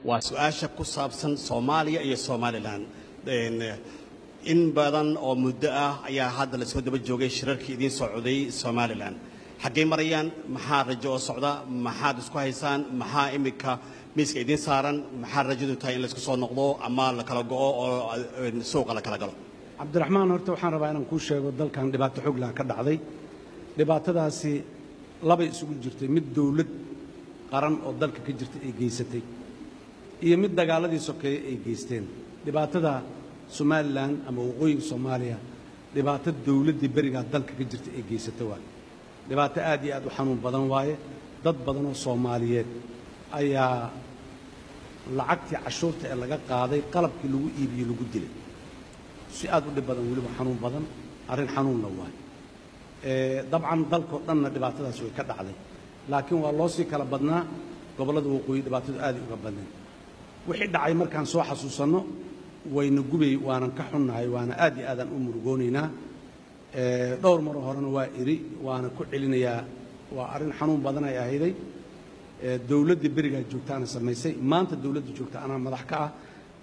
Waa su-aasha ku saabsan Soomaaliya iyo Somalilan. In badan oo muddo ah ayaa hadda lasoo daba joogay shirarkii idiin socday Somalilan. Xaggay marayaan? Maxaa rajo oo socda? Maxaad isku haysaan? Maxaa iminka miiska idiin saaran? Maxaa rajadu tahay in laysku soo noqdo ama la kala go'o oo suuqa la kala galo? Cabdiraxmaan, horta waxaan rabaa inaan kuu sheego dalkan dhibaato xoog laha ka dhacday. Dhibaatadaasi labay isugu jirtay: mid dawlad qaran oo dalka ka jirta ay geysatay iyo mid dagaaladii sokeeye ay geysteen. Dhibaatada Somalilan ama waqooyiga Soomaaliya dhibaato dawladdii berigaa dalka ka jirta ay geysatay waaye. Dhibaato aad iyo aad u xanuun badan waaye. Dad badan oo Soomaaliyeed ayaa lacagtii cashuurta ee laga qaaday qalabkii lagu iibiyey lagu dilay si aad u dhib badan, weliba xanuun badan, arrin xanuunna waaye. Dabcan dalkoo dhanna dhibaatadaas way ka dhacday, laakiin waa loo sii kala badnaa. Gobollada waqooyi dhibaatadu aaday uga badnayd. Wixii dhacay markaan soo xasuusanno wayna gubay, waanan ka xunnahay, waana aad iyo aadaan u murugoonaynaa. Dhowr maroo horena waa iri, waana ku celinayaa, waa arrin xanuun badan ay ahayday. Dawladdii berigaa joogtaana samaysay, maanta dawladda joogta anaa madax ka ah.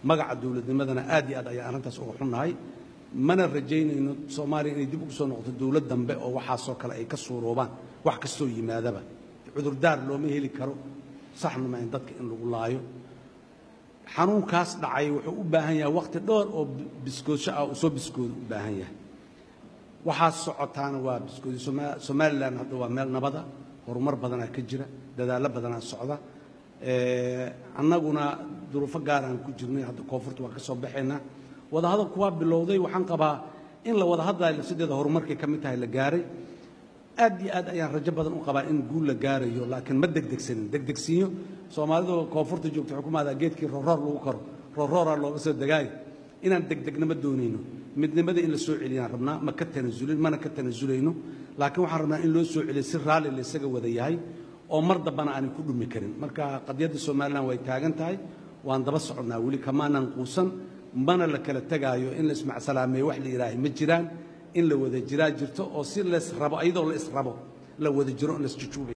Magaca dawladnimadana aad iyo aad ayaan arrintaas uga xunnahay, mana rajaynayno Soomaaliya inay dib ugu soo noqoto dawlad dambe oo waxaasoo kale ay ka suuroobaan. Wax kastoo yimaadaba cudurdaar looma heli karo, saxna ma in dadka in lagu laayo. Xanuunkaas dhacay wuxuu u baahan yahay wakhti dheer oo biskoosho ah, uu soo biskoodo u baahan yahay. Waxaa socotaana waa biskoodi. Somalilan hadda waa meel nabada, horumar badanaa ka jira, dadaallo badanaa socda. Annaguna duruufo gaaraan ku jirnay, hadda koonfurta waa ka soo baxaynaa. Wadahadalku waa bilowday. Waxaan qabaa in la wada hadlayo lafsadeeda horumarkay ka mid tahay la gaaray. Aad iyo aad ayaan rajo badan u qabaa in guul la gaarayo, laakiin ma degdegsanin. Degdegsiinyo Soomaalidu koonfurta joogta xukuumaada geedkii rooroor lagu koro roorooraa looga soo degaayo. Inaan degdegnama doonayno, midnimada in la soo celiyaan rabnaa. Ma ka tanasulin, mana ka tanasulayno, laakiin waxaan rabnaa in loo soo celiyo si raalli la isaga wada yahay oo mar dambana aanay ku dhumi karin. Marka qadiyadda Somalilan way taagan tahay, waan daba soconnaa, weli kamaanan quusan, mana la kala tegaayo. In la ismacsalaameeyo wax la yidhaahay ma jiraan, in la wada jiraa jirto oo si lays rabo, iyadoo la israbo la wada jiro in la isjujuubay.